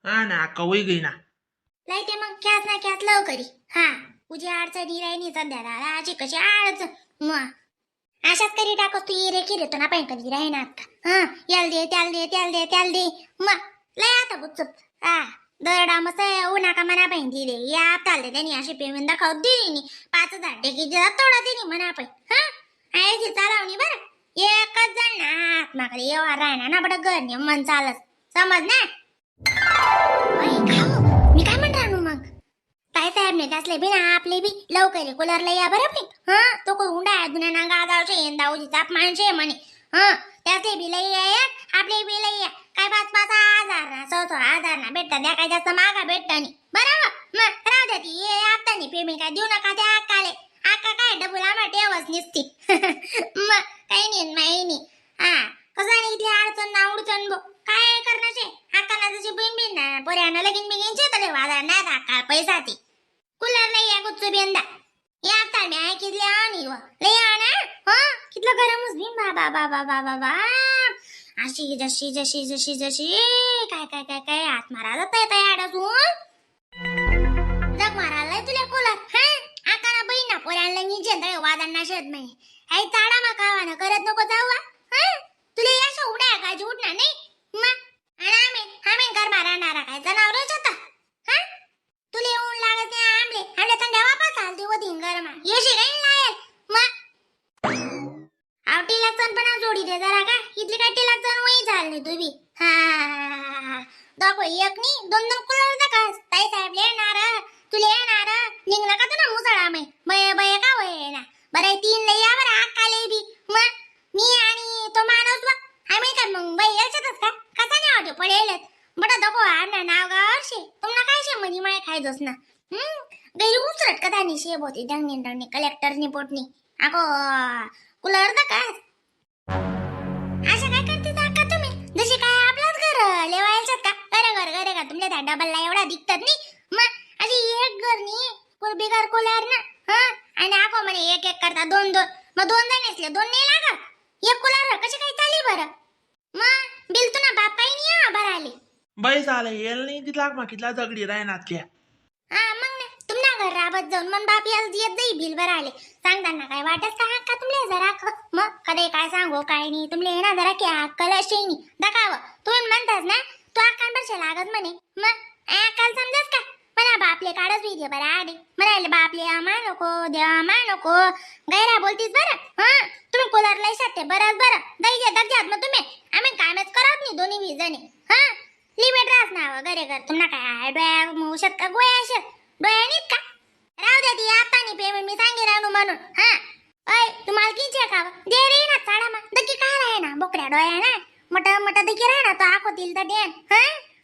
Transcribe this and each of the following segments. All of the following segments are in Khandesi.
हा ना, अक्का वही गई ना. लय ते मग ख्यास ना ख्यास लवकरी. हा, तुझी अडचणी राहिनी सध्या दादा, अशी कशी अडचण मग अशाच करी टाकस तू. इरे किरे तो ना पाहिजे कधी राहीना का? हा, याल दे, त्याल दे, त्याल दे, त्याल दे. मग लय आता गुपचूप. हा, दरडा मस्त उन्हा का मना पाहिजे दे या चालते. त्यांनी अशी पेमेंट दाखव दिली 5000 टेकी थोडा दिली मना पाहिजे. हा, आहे ती चालवणी बरं. एकच जण ना आत्माकडे येवा राहणार ना बडं घर नाही मन चालत समज ना. अय, खाऊ मी काय म्हणणार मग? ताई साहेब ने त्यासले बी ना आपले बी लवकर कूलरला या बरं बी. हा, तो कोई हुंडा आहे जुन्या नांगा आजावशे येंदा तापमान शे म्हणे. हा, त्यासले बी लई या, आपले बी लई या. काय 5-5 हजार ना 100-100 हजार ना भेटतात द्या, काय जास्त मागा भेटत नाही बरोबर. मग राहू द्या ती ये आता पेमेंट काय देऊ नका त्या अक्काले. अक्का काय डबल आम्हा ठेवच निसती. मग काही नाही माही नाही. हा, कसं नाही इथली अडचण ना उडचण बो काय करण्याचे. अक्काला जशी बहीण बिन ना पोऱ्यानं लगीन बिगीन तर वादा नाही अक्का पैसा ती. कूलर लई या गुच्चू बिंदा या आता मी ऐकितले आणि लई आणा. हा, कितलं गरमच भीम बाबा बाबा बाबा बाबा. अशी जशी जशी जशी जशी काय काय काय काय हात मारा जात येत आडासून जग मारायला तुला कूलर. हा, आकाना बहीण ना पोऱ्यांना निजे वादांना शेत म्हणे आई चाडा मा कावाना करत नको जाऊ. हा, तुला या उड्या काय उठणार नाही मग. आणि आम्ही आम्ही घर मारणारा काय जनावरच होता? हा, तुला येऊन लागत नाही. आंबले आंबले थंड्या वापस चालते होती गरमा येशी काही लागेल मग. आव टिलाचन पण जोडी दे जरा का इथली काय टिलाचन वही झाल नाही तुम्ही. हा, दाखव एक नी दोन दोन कुलर का ताई साहेब येणार तुला येणार निघला का तुला मुसळा मै बये बये का वय ना बरं. तीन लई या बरं अक्काले बी. मग मी आणि तो माणूस बा आम्ही काय मग बाई यायच्यातच का कसा नाही वाटत पडेलच बटा. दको आमना नाव गावर शे तुमना काय शे मनी माय खायचोस ना. गैरी उचरट का दानी शे बोती डंगनी डंगनी कलेक्टरनी पोटनी अगो कुलर दा का. अशा काय करते काका तुम्ही? जशी काय आपलाच घर लेवायच्यात का? अरे घर घरे का तुमच्या त्या डबलला एवढा दिसतात नी. मग अशी एक घर नी कुल बिगर कुलर ना. हा, आणि आको म्हणे एक एक करता दोन दोन. मग दोन जण असले दोन नाही लागत एक कुलर कशी काय चाली बरं? मग बिल तू ना बाप काही नाही भराले. बाई झालं येल नाही तिथला मा कितला दगडी राहणार. हा, मग ना तुमना घर राबत जाऊन मन बाप याल येत जाई बिल भराले सांगताना काय वाटत का का तुमले जरा मग कधी काय सांगो काय नाही तुमले ना जरा की अक्कल अशी नाही दाखावं. तुम्ही म्हणतास ना तू अक्कान बरशे लागत म्हणे. मग अक्कल समजस का म्हणा बापले काढच विजे बरं आडे म्हणाले बापले आमा नको देवा मा नको गैरा बोलतीस बरं. हा, तुम्ही कोलार लय ते बरंच बरं दही दर्जात मग तुम्ही आम्ही कामच करत नाही दोन्ही विजने. हा, लिमिट राहत ना घरे घर तुम्हाला काय डोळ्या औषध का गोळ्या अशा डोळ्यानीत का? राहू द्या ती आता नाही पेमेंट मी सांगे राहू म्हणून. हा, अय तुम्हाला किंचे का दे रे ना चाडा मा दकी काय राहे ना बोकड्या डोळ्या ना मोठा मोठा दकी राह ना तो आखोतील तर then. हा,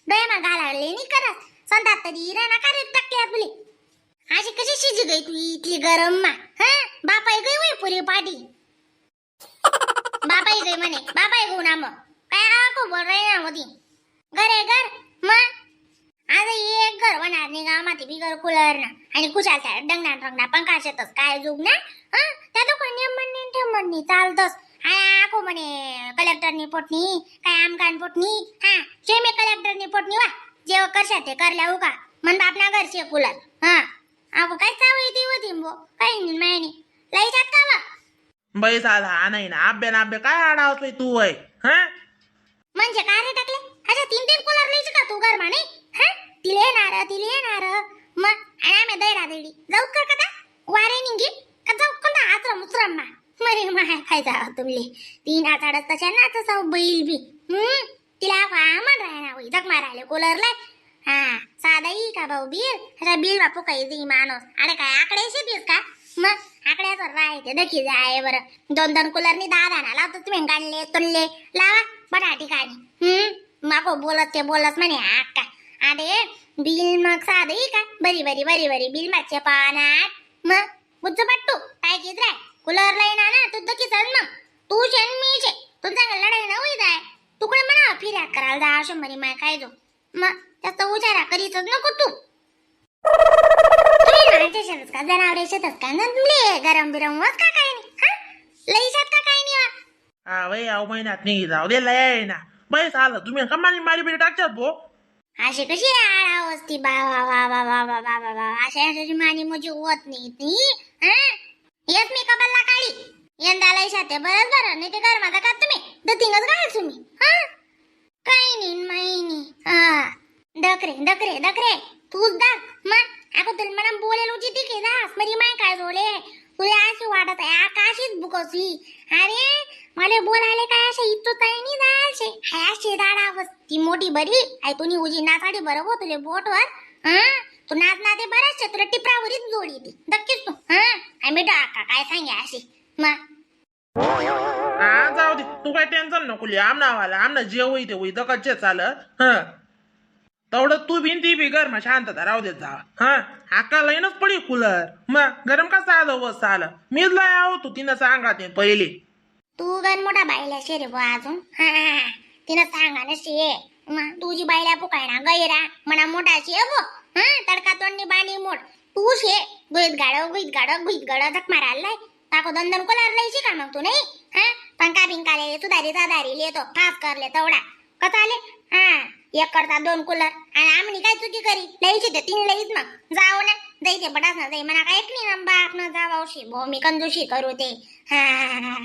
डोळ्या मा घालावले नाही करत संतात तरी रा ना का रे टाकल्या तुले. अशी कशी शिजी गई तू इतली गरम मा? हा, बापाई गई होय पुरी पाटी बापाई गई म्हणे बापाई गऊ ना. मग काय आको बोल रे ना होती घरे घर. मग आज एक घर होणार नाही गावामध्ये बिगर कुलर ना आणि कुशाल त्या डंगना डंगना पंखा शेतच काय जुग ना. हा, त्या तो नियम म्हणणे ठेव म्हणणे चालतस. हा, आको म्हणे कलेक्टरनी पोटनी काय आमकान पोटनी. हा, जे मी कलेक्टरनी पोटनी वा जेव्हा करशा ते करल्या हो का मन बापना घरचे कुलर. हा, आको काय चाव येते होती बो काही नाही मायनी लई जात का बा. बाई झाला हा नाही ना आब्या ना आब्या काय आडावतोय तू वय? हा. म्हणजे काय रे टाकले? अच्छा, तीन तीन कुलर लिहायचे का तू घर माने? हा, तिले येणार तिले येणार मग आणि आम्ही दैडा दैडी जाऊ का कदा वारे निघी का जाऊ कोणता आचरम उचरम मा मरे माय खायचा तुमले तीन आचाडत तशा ना तसा बैल बी. तिला म्हण राहणार होई जग मारायला कुलरला. हा, साधा ई का भाऊ बिल अशा बिल बापू काही दी माणूस. अरे काय आकडे शेतीस का? मग आकड्यावर राहायचे नक्की जाय बरं. दोन दोन कुलरनी दहा दहा लावतो तुम्ही गाणले तुल्ले लावा बडा ठिकाणी. मागो बोलत ते बोलत म्हणे अक्का. अरे बिल मग साधं ई का बरी बरी बरी बरी बिल मागचे पानात मग उच्च पट्टू काय घेत राय कुलर लाई ना ना तू दकी चल मग तू शे आणि मी शे तुमचा लढाई ना होई जाय तुकडे म्हणा फिर्याद करायला जा अशा म्हणे माय काय जो मग जास्त उचारा करीतच नको तू. तुम्ही माणसे शेतच का जनावरे शेतच का ना तुमले गरम बिरम होत का काय नाही? हा, लई शेत का काय नाही वा? हा वय, अहो महिन्यात नाही जाऊ दे लय आहे ना. बाई झालं तुम्ही कमानी मारी बिरी टाकतात भो. अशी कशी आळाव असती बा वा वा वा वा वा वा वा वा. अशा अशाची मानी मुजी होत नाही ती. हं? येस मी कबल्ला काळी यंदा लय शाते बरंच बरं नाही ते घर माझा का तुम्ही दतिंगच घाल तुम्ही. हा काही नाही माही नाही. हा डकरे डकरे डकरे तूच दाख मग अगं तुला मला बोलेल उची ती की दास मरी माय काय जोले तुला अशी वाटत आहे आकाशीच बुकसली. अरे मला बोलायला काय अशा इथं ताई नाही जायचे हाय अशी दाडा ती मोठी बरी I तुनी उजी नाचाडी बरोबर तुले बोटवर. हा तू नाच ना ते बरंच तुला टिपरावरीच जोडी ती नक्कीच तू. हा आम्ही डाका काय सांगे अशी मग. हा जाऊ दे, तू काय टेन्शन नको लिह. आमना वाला आमना जे होई ते होई दकचे चालत. हा तेवढं तू बिन ती बी गरमा शांतता राहू देत जा. हा आका लईनच पडी कूलर मग गरम कसा आलं बस आलं मीच लय आहो तू तिनं सांगा ते पहिले. तू गण मोठा बायला शे रे बुवा अजून. हा हा, हा. तिनं सांगा ना शे मग तुझी बायला पुकाय ना गैरा म्हणा मोठा शे बो. हा तडका तोंडी बाणी मोठ तू शे गुईत गाड गुईत गाड गुईत गाड धक मारायला लाय टाको दंदन कोलार लयशी का मग तू नाही. हा पंखा बिंका ले सुधारी साधारी लेतो फास करले तेवढा कसा आले. हा एक करता दोन कूलर आणि आमनी काय चुकी करी लयची ते तीन लईच मग जाऊ ना जाई ते बडास ना जाई म्हणा काय नाही ना बाप न जावावशी भो मी कंजूशी करू ते. हा हा, हा, हा.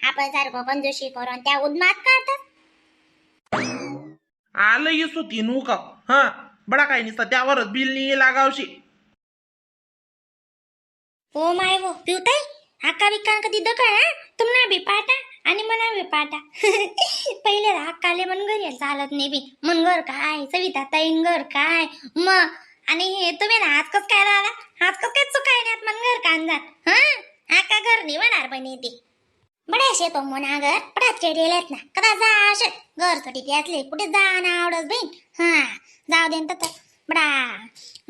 आपण सारखं कंजूशी करू आणि त्या उन्माद काढतात. आलं येसू तीन उका. हा बडा काय निसता त्यावरच बिल नाही लागावशी. ओ my वो पिवताई अक्का बिक्का कधी दका हा तुम्हाला बी पाटा आणि मना बी पाटा. पहिले अक्काले मन घरी चालत नाही बी मन घर काय सविता ताईन घर काय मग आणि हे तुम्ही ना आज कस काय दादा आज कस काय चुकाय नाही मन घर कांदा हा अक्का घर नाही म्हणणार पण ते बड्या शेतो मोना घर बडा चेडेलेत ना कदा जा असे घर छोटी ते असले कुठे जा ना आवडत बहीण. हा जाऊ दे न तर बडा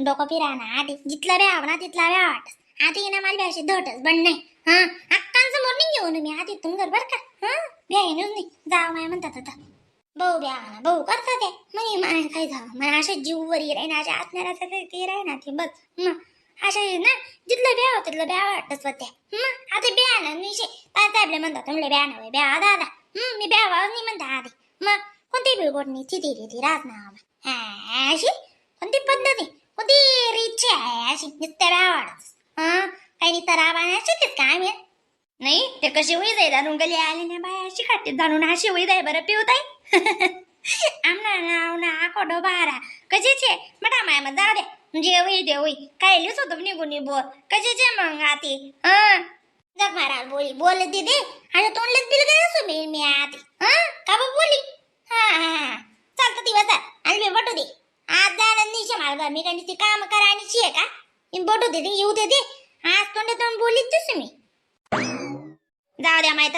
डोकं फिरा ना आधी जिथला व्याव ना तिथला व्याव वाटत आधी ना मला अशी धटच बन नाही. हा अक्कांसमोर नाही घेऊन मी आधी इथून घर बरं का. हा भ्यायनच नाही जाव माय म्हणतात आता भाऊ ब्या ना भाऊ करतात ते म्हणे माय काय जावं मला अशा जीववर राही ना अशा आत्म्याला ते राही ना ते बस मग अशा ना जिथलं ब्या तिथलं ब्या वाटत स्वतः मग आता ब्या ना निशे ताई साहेबले म्हणतात तुमले ब्या ना ब्या दादा मी ब्या नाही म्हणता आधी मग कोणती बिळगोट नाही तिथे रे ती राहत ना हा अशी कोणती पद्धती कोणती रीतची आहे अशी नुसत्या ब्या वाटत. हा काही नाही तर आबा शेतीत काय आम्ही नाही ते कशी होई जाईल आणून गली आली ना बाय अशी खाते जाणून अशी होई जाय बरं पिवताई. आमना नाव ना आकोडो बारा कशी छे मटा माय मग जाऊ दे जे होई ते होई काय लिस होतो निघून बोल कशी छे मग आती. हा जग महाराज बोली बोल दीदी आणि तोंडलेच बिल गए असो मी मी आती. हा का बा बोली. हा हा हा चालतं दिवस आणि मी बटू दे आज जाणार नाही मला मी काही ती काम करा आणि शे का इन बटू दे येऊ दे दे आज तोंडे तोंड बोलीत दिसू मी जाऊ द्या माहित.